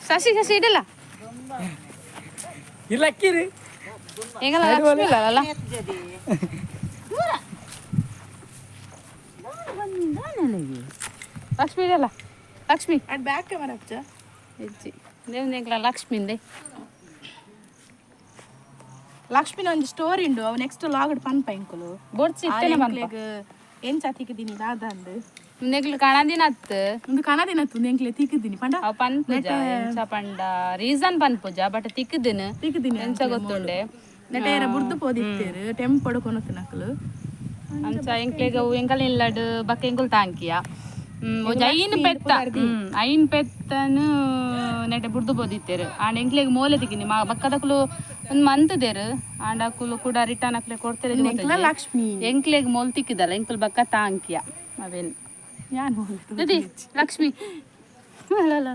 ಶಶಿ ಶಶಿ ಇಡಲ್ಲ. ಇಲ್ಲ ಅಕ್ಕಿರಿ. ಎಂಗಲ ಲಕ್ಷ್ಮಿ ಇಲ್ಲ. ಲಕ್ಷ್ಮಿ ಇದೆಯಲ್ಲ ಲಕ್ಷ್ಮಿ. ಅಡ್ ಬ್ಯಾಕ್ ಕ್ಯಾಮರಾ ಅಚ್ಚ. ಇಜ್ಜಿ ದೇವ್ ಎಂಗ್ಲ ಲಕ್ಷ್ಮಿಂದೆ. ಲಕ್ಷ್ಮಿನ ಒಂಜಿ ಸ್ಟೋರಿ ಉಂಡು, ಅವು ನೆಕ್ಸ್ಟ್ ಲಾಗ್ ಪನ್ಪ ಇಂಕುಲು. ಬೊಡ್ಚಿ ಇತ್ತೇನೆ ಪನ್ಪ. ಎಂಚ ತಿಕ್ಕಿದ್ದೀನಿ ದಾದ ಅಂದ್. ನೆಗ್ಲು ಕಾಣದಿನ ಅತ್ತು. ಒಂದು ಕನದಿನ ತು ಎಂಕ್ಲೆ ತಿಕ್ಕಿದ್ದೀನಿ ಪಂಡ. ಅವು ಪನ್ಪುಜ ಎಂಚ ಪಂಡ ರೀಸನ್ ಪನ್ಪುಜ, ಬಟ್ ತಿಕ್ಕುದಿನ. ತಿಕ್ಕಿದ್ದೀನಿ. ಎಂಚ ಗೊತ್ತುಂಡೆ. ನೆಟೇರ ಬುರ್ದು ಪೋದಿತ್ತೇರು ಟೆಂಪೊಡು ಕೊನತಿನಕುಲು. ಅಂಚ ಎಂಕ್ಲೆಗ್ ಅವು ಎಂಕಲ್ ಇಲ್ಲಡ್ ಬಕ್ಕ ಎಂಕುಲು ತಾಂಕಿಯ ಒಂಜಿ ಐನ್ ಪೆತ್ತ ಐನ್ ಪೆತ್ತನು ನೆಟೆ ಬುಡ್ದು ಬೋದಿತ್ತೇರು. ಆಂಡ ಎಂಕ್ಲೆಗ್ ಮೋಲೆ ತಿಕ್ಕಿನಿ ಮಾ ಬಕ್ಕದಕುಲು ಒಂದ್ ಮಂತದೇರು. ಆಂಡ ಅಕುಲು ಕೂಡ ರಿಟರ್ನ್ ಅಕ್ಲೆ ಕೊಡ್ತಾರೆ. ಲಕ್ಷ್ಮಿ. ಎಂಕ್ಲೆಗ್ ಮೋಲ್ ತಿಕ್ಕಿದಲ್ಲ, ಎಂಕುಲು ಬಕ್ಕ ತಾಂಕಿಯ ಅವೇನ್. ಯಾನ್. ದದಿ ಲಕ್ಷ್ಮಿ ಅಲ್ಲ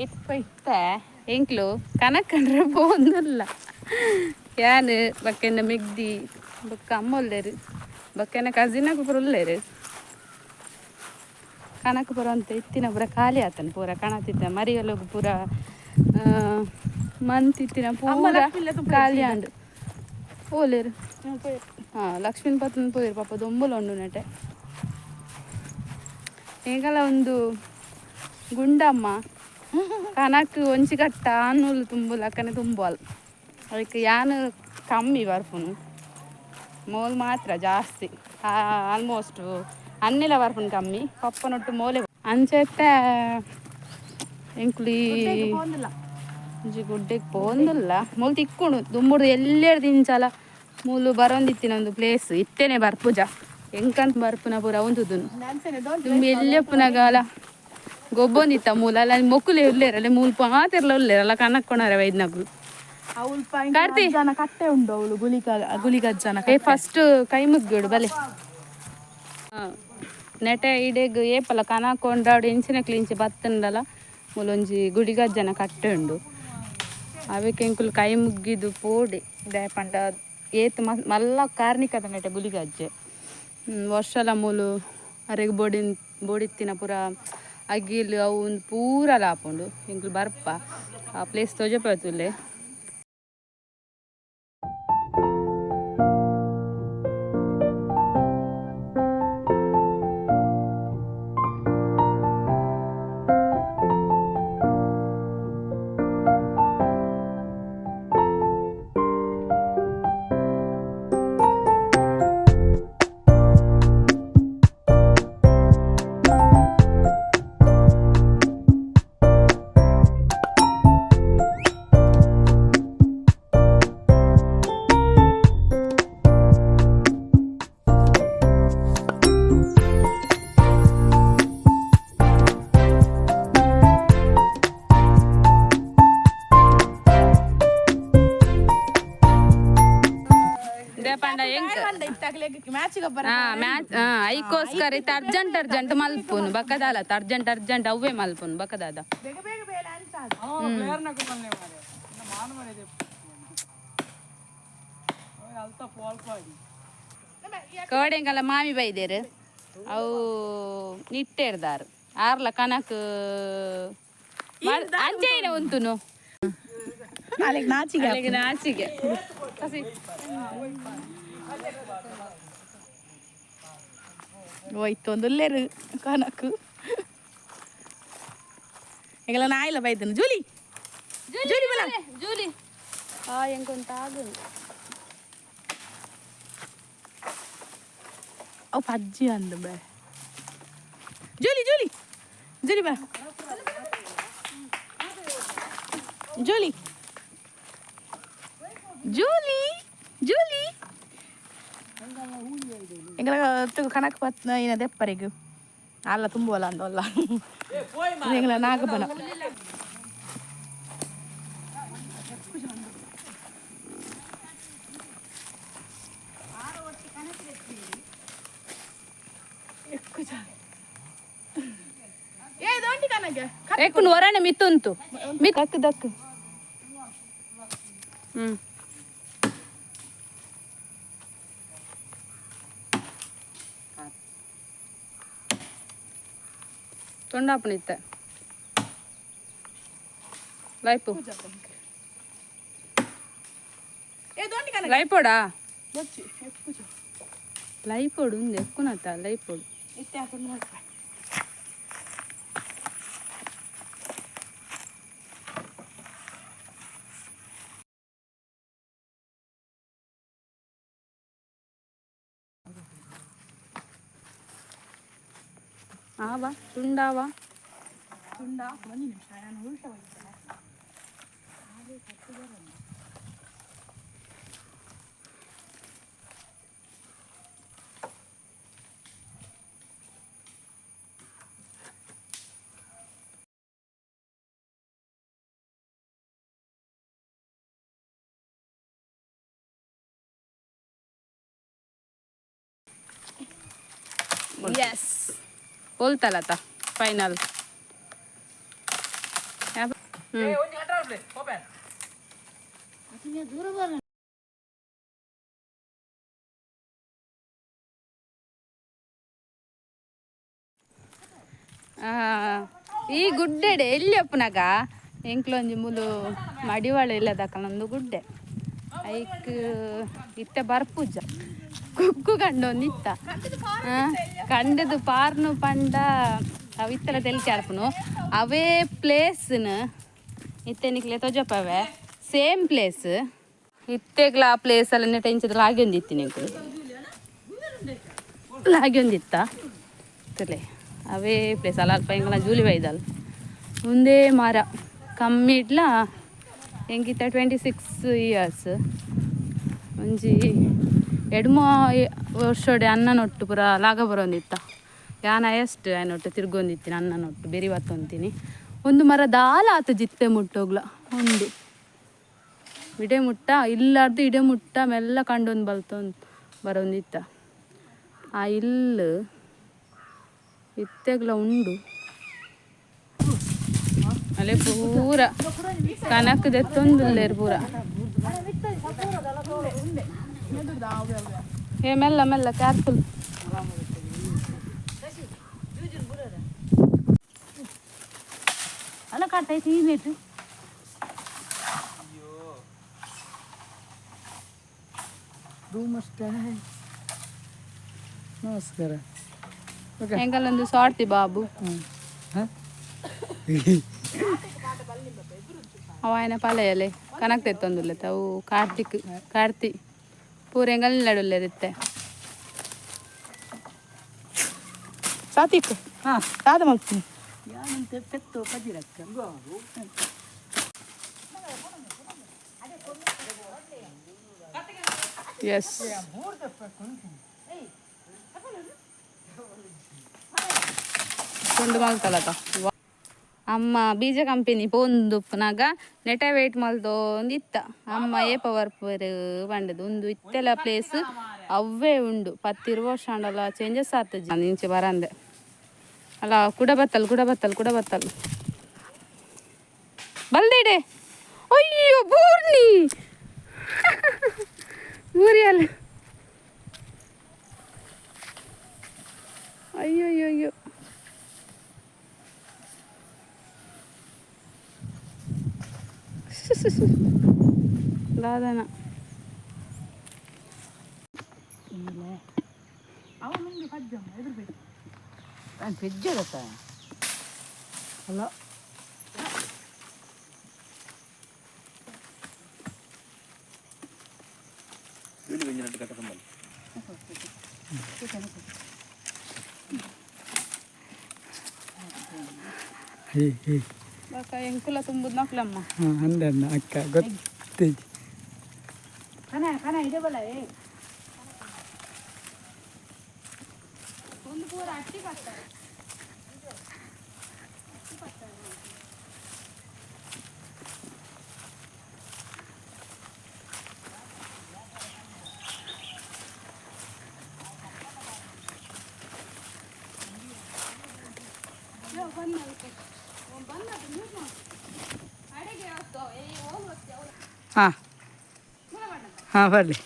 ಇಪ್ಪ ಇತ್ತ ಎಂಕ್ಲು ಕನಕಂಡ್ರೆ ಪೋಂದಲ್ಲ. ಯಾನ್ ಬಕ್ಕೆನ ಮೆಗ್ದಿ ಬೊಕ್ಕ ಅಮ್ಮ ಉಲ್ಲೇರು, ಬೊಕ್ಕನ ಕಸಿನ ಪೂರ ಉಲ್ಲೇರು. ಕನಕ ಪೂರ ಅಂತ ಇತ್ತಿನ ಪೂರ ಖಾಲಿ ಆತನ ಪೂರ ಕಣತಿತ್ತ ಮರಿಯಲೋಗು ಪೂರ ಮಂತಿತ್ತಿನ ಪೂರ ಖಾಲಿ ಆಂಡ್ ಪೋಲೇರು. ಹಾ, ಲಕ್ಷ್ಮೀನ ಪತ್ತನ ಪೋಯಿರು ಪಾಪ ದೊಂಬುಲ ಉಂಡು ನೆಟೆ. ಎಂಕಲ ಒಂದು ಗುಂಡಮ್ಮ ಕನಕ್ ಒಂಚಿ ಕಟ್ಟ ಆನೂಲು ತುಂಬುಲ ಅಕ್ಕನೆ ತುಂಬುವಲ್. ಅದಕ್ಕೆ ಯಾನ್ ಕಮ್ಮಿ ಬರ್ಪುನು, ಮೋಲ್ ಮಾತ್ರ ಜಾಸ್ತಿ. ಆಲ್ಮೋಸ್ಟ್ ಅನ್ನೆಲ ಬರ್ಪುನು ಕಮ್ಮಿ, ಪಪ್ಪನೊಟ್ಟು ಮೋಲೆ. ಅಂಚೆತ್ತ ಎಂಕುಲು ಈ ಒಂಜಿ ಗುಡ್ಡೆಗ್ ಪೋಂದುಲ್ಲ. ಮೂಲು ತಿಕ್ಕುಂಡು ದುಂಬುಡು ಎಲ್ಲೆಡ್ ದಿಂಚಲ ಮೂಲು ಬರೊಂದಿತ್ತಿನ ಒಂದು ಪ್ಲೇಸ್ ಇತ್ತೇನೆ ಬರ್ಪುಜ. ಎಂಕಂತ ಬರ್ಪುನ ಪೂರ ಉಂತುದುನು. ದುಂಬು ಎಲ್ಲೆಪ್ಪುನಗಾಲ ಗೊಬ್ಬೊಂದಿತ್ತ ಮೂಲ ಅಲ್ಲ. ಮೊಕ್ಕುಲು ಉಲ್ಲೇರಲ್ಲ, ಮೂಲು ಪಾತೆರ್ಲ ಉಲ್ಲೇರಲ್ಲ ಕನಕ್ಕೊಣರೆ ವೈದ್ನಗುಲು. ಕಾರ್ತಿ. ಜನ ಕಟ್ಟೆ ಉಂಡು ಅವಳು ಗುಲಿಕ ಗುಲಿಗಜ್ಜನ. ಏ, ಫಸ್ಟ್ ಕೈ ಮುಗ್ಗಿಡು ಬಲೆ. ನೆಟೆ ಇಡೆಗ್ ಏಪಲ ಕನ ಕೊಂಡಾಡು ಎಂಚಿನ ಕ್ಲಿಂಚಿ ಬತ್ತಂಡಲ ಮೂಲೊಂಜಿ ಗುಳಿಗಜ್ಜನ ಕಟ್ಟೆ ಉಂಡು. ಅವೆಕ್ ಎಂಕುಲು ಕೈ ಮುಗ್ಗಿದು ಪೋಡೆ. ದಾಯೆ ಪಂಡ ಏತ್ ಮಲ್ಲ ಕಾರ್ನಿಕದ ನೆಟೆ ಗುಳಿಗಜ್ಜೆ. ವರ್ಷಲ ಮೂಲು ಅರೆಗ್ ಬೋಡಿನ್ ಬೋಡಿತ್ತಿನ ಪೂರ ಅಗಿಲ್ ಅವು ಒಂದು ಪೂರ ಆಪುಂಡು. ಎಂಕುಲು ಬರ್ಪ ಆ ಪ್ಲೇಸ್ ತೋಜಪತ್ತುಲ್ಲೆ. ಪಂಡ ಎಂಕ್ ಮ್ಯಾಚ್ ಗೊಬ್ಬರ. ಹಾ, ಮ್ಯಾಚ್ ಐಕೋಸ್ಕರ ಇತ್ತ ಅರ್ಜೆಂಟ್ ಅರ್ಜೆಂಟ್ ಮಲ್ಪುನು ಬಕ್ಕದಾಲ. ಅರ್ಜೆಂಟ್ ಅರ್ಜೆಂಟ್ ಅವೇ ಮಲ್ಪುನು ಬಕ್ಕದಾದ. ಬೇಗ ಬೇಗ ಬೇಲೆ ಅಂತ. ಪ್ಲೇಯರ್ನಕು ಮಲ್ಲೆ ಮಾರೆ ಮಾನು ಮರೆ ಅಲ್ತ ಪೋಲ್ಪಾಡಿ. ಕೋಡೆಂಗಲ ಮಾಮಿ ಬೈದೇರು, ಅವು ನಿಟ್ಟೇರ್ದಾರು ಆರ್ಲ ಕನಕ್ ಅಂಚೆನ ಉಂತುನು. ಅಲ್ಲಿಗೆ ನಾಚಿಗೆ. ಅಲ್ಲಿಗೆ ನಾಚಿಗೆ ಕಸಿ. ಹೋಯ್ತು ಒಂದು ಕನಕು. ಎಂಗಲ ನಾಯಿಲ ಬೈದನು. ಜೂಲಿ ಜೂಲಿ ಬಲ. ಜೂಲಿ ಆ ಎಂಕೊಂತ ಆಗು. ಅವು ಪಜ್ಜಿ ಅಂದು ಬೇ. ಜೂಲಿ ಜೂಲಿ ಜೂಲಿ ಬಾ. ಜೂಲಿ ಜೂಲಿ ಜೂಲಿ. ಎಂಗಲ ಕನಕ ಪತ್ ಏನ ದೆಪ್ಪರಿಗ್ ಅಲ್ಲ ತುಂಬುವಲ್ಲ ಅಂದಲ್ಲ. ಎಂಗಲ ನಾಗಬನ. ಏ ದೊಂಟಿ ಕನಗೆ. ಎಕ್ಕುನು ಹೊರನೆ ಮಿತ್ತುಂತು ಮಿತ್ ದಕ್ಕು ದಕ್ಕು. ತೊಂಡಾಪುನ ಇತ್ತ. ಲೈಪು. ಏ ದೋಂಟಿ ಕನ. ಲೈಪೋಡಾ? ಬೊಚ್ಚಿ ಪೂಜೆ. ಲೈಪೋಡು ಉಂದು ಎಕ್ಕುನತ್ತ ಲೈಪೋಡು. ಇತ್ತೆ ಹಾಕೊಂಡು ನೋಡ್ಪ. ಆವಾ ತುಂಡಾವಾ? ತುಂಡ ಒಂದು ನಿಮಿಷ, ನಾನು ಉಲ್ಟ ಹೋಗ್ತೇನೆ. ಎಸ್, ಹೋಲ್ತಲತ ಫೈನಲ್. ಒಂಜಿ ಕಟ್ಟಾಡ್ಲಿ ಓಪನ್. ಈ ಗುಡ್ಡೆಡೆ ಎಲ್ಲಿ ಅಪ್ಪನಾಗ ಎಂಕ್ಲೊಂಜಿ ಮುಲು ಮಡಿವಾಳ ಇಲ್ಲದಕ್ಕಲೊಂದು ಗುಡ್ಡೆ. ಐಕ್ ಇತ್ತೆ ಬರ್ಪೂಜ ಕುಕ್ಕು ಕಂಡೊಂದು ಇತ್ತ ಕಂಡದು ಪಾರ್ನು ಪಂಡ ಅವು ಇತ್ತಲ ತೆಲಿಕೆ ಆರ್ಪುನು. ಅವೇ ಪ್ಲೇಸ್ನ ಇತ್ತೆ ನಿಕ್ಲೆ ತೊಜಪವೆ. ಸೇಮ್ ಪ್ಲೇಸ್ ಇತ್ತೆಗ್ಲ ಆ ಪ್ಲೇಸ್ ಎಲ್ಲ ನೆಟ ಇಂಚದ ಲಾಗ್ಯೊಂದಿತ್ತಿ ನಿಂಕು ಲಾಗ್ಯೊಂದಿತ್ತ ತಲೆ. ಅವೇ ಪ್ಲೇಸ್ ಅಲ್ಲ, ಅಲ್ಪ ಎಂಕಲ ಜೂಲಿ ಬೈದಲ್. ಒಂದೇ ಮರ ಕಮ್ಮಿ ಇಡ್ಲ ಎಂಕಿತ್ತ 26 ಇಯರ್ಸ್. ಒಂಜಿ ಎಡ್ಮ ವರ್ಷೋಡೆ ಅನ್ನನೊಟ್ಟು ಪೂರ ಲಾಗ ಬರೋಂದಿತ್ತ. ಯಾನ ಎಷ್ಟು ಆಯನೊಟ್ಟು ತಿರ್ಗೊಂದಿತ್ತೀನಿ, ಅನ್ನನೊಟ್ಟು ಬೆರಿ ಬತ್ತೊಂತೀನಿ. ಒಂದು ಮರ ದಾಲ ಆತು ಜಿತ್ತೆ ಮುಟ್ಟೋಗ್ಲ. ಒಂದು ಇಡೆ ಮುಟ್ಟ ಇಲ್ಲಾರ್ದು ಇಡೆ ಮುಟ್ಟ ಮೆಲ್ಲ ಕಂಡೊಂದು ಬಲ್ತೊಂದು ಬರೋಂದಿತ್ತ. ಆ ಇಲ್ಲು ಇತ್ತೆಗ್ಲ ಉಂಡು. ಅಲ್ಲೇ ಪೂರ ಕನಕ್ ದೆತ್ತೊಂದುಲ್ಲೇರು ಪೂರ. ಏ ಮೆಲ್ಲ ಮೆಲ್ಲ, ಕೇರ್ಫುಲ್. ಅಲ್ಲ ಕಾಡ್ತೈತಿ ಈ ಮೇಟು. ನಮಸ್ಕಾರ. ಎಂಕಲ್ಲೊಂದು ಸಾರ್ತಿ ಬಾಬು. ಅವ ಆಯನ ಪಲೆಯಲೆ ಕನಕ್ ತೆತ್ತೊಂದುಲ್ಲೆ. ಅವು ಕಾರ್ತಿಕ್ ಕಾರ್ತಿ ಪೂರ ಎಂಗಲ್ ನಡುಲ್ಲೆದಿತ್ತೆ. ಸಾತಿಕ್ ದಾದ ಮಲ್ತೀನಿ? ಯಾನಂತೆ ಪೆತ್ತು ಪಜಿರಕ್ಕ. ಎಸ್, ತುಂಡು ಮಲ್ತಲತ. ಅಮ್ಮ ಬೀಜ ಕಂಪೆನಿ ಪೋಂದುಪ್ಪುನಾಗ ನೆಟ ವೇಟ್ ಮಲ್ತೊಂದಿತ್ತ. ಅಮ್ಮ ಏಪ ಬರ್ಪರು ಪಂಡದು. ಉಂದು ಇತ್ತೆಲ ಪ್ಲೇಸ್ ಅವ್ವೇ ಉಂಡು. ಪತ್ತಿರು ವರ್ಷ ಆಂಡಲ ಚೇಂಜಸ್ ಆತಜಿ. ಇಂಚೆ ಬರಂದೆ ಅಲ್ಲ. ಕುಡ ಬತ್ತಲ್, ಕುಡ ಬತ್ತಲ್, ಕುಡ ಬತ್ತಲ್. ಬಲ್ದಿಡೆ. ಅಯ್ಯೋ, ಬೂರ್ನಿ ಬೂರಿಯಲ್ಲ. ಅಯ್ಯೋ ಅಯ್ಯೋ ಅಯ್ಯೋ. ದಾದನ. ಪೆಜ್ಜದತ್ತ ಅಲ್ಲ. ಬಾಕ ಎಂಕುಲ ತುಂಬುದು ನಕ್ಲಮ್ಮ. ಅಂದ ಅಕ್ಕ ಗೊತ್ತೈತಿ. ಕನ ಕನ ಇದೆ ಬಲ್ಲ ಏ. ಒಂದು ಪೂರ ಅಟ್ಟಿ ಬರ್ತಾರೆ. ಹಾಂ ಹಾಂ, ಬರಲಿ.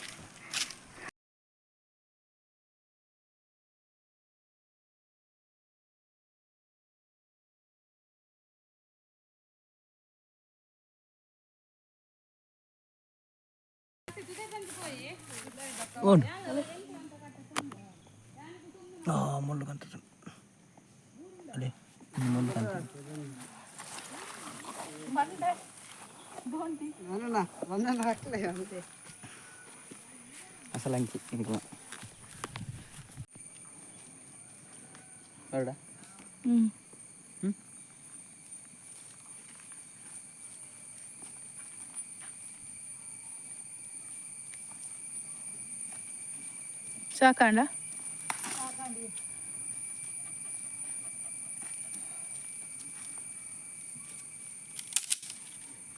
ಓಂಡು ಆ ಮುಳ್ಳು ಕಂತ ಅದೇ ಮುಳ್ಳು ಕಂತ. ಅಸಲು ಅಂಕಿ ಇಂಕು ಹೊರಡ. ಹ್ಞೂ. ಸಾಕಾಂಡ.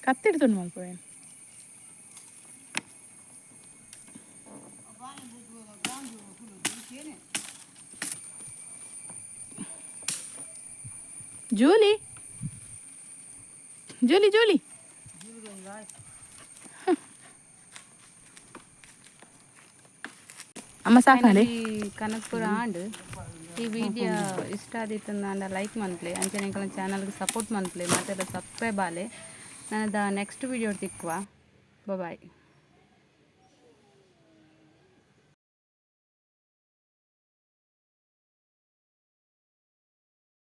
ಕತ್ತಿಡ್ತು ಮಲ್ಪವೇನು. ಜೂಲಿ, ಜೂಲಿ, ಜೂಲಿ. ಅಮ್ಮ, ಸಾಕಾಂಡೆ. ಕನಕಪುರ ಆಂಡ್. ಈ ವಿಡಿಯೋ ಇಷ್ಟ ಆದಿತ್ತಂದ ಲೈಕ್ ಮನ್ಪ್ಲೆ, ಅಂಚನೆ ಚಾನಲ್ಗೆ ಸಪೋರ್ಟ್ ಮನ್ಪ್ಲೆ, ಮತ್ತೆ ಸಬ್ಸ್ಕ್ರೈಬ್ ಆಲೆ. ನಾನು ನೆಕ್ಸ್ಟ್ ವಿಡಿಯೋ ತಿಕ್ಕುವ. ಬಾಯ್.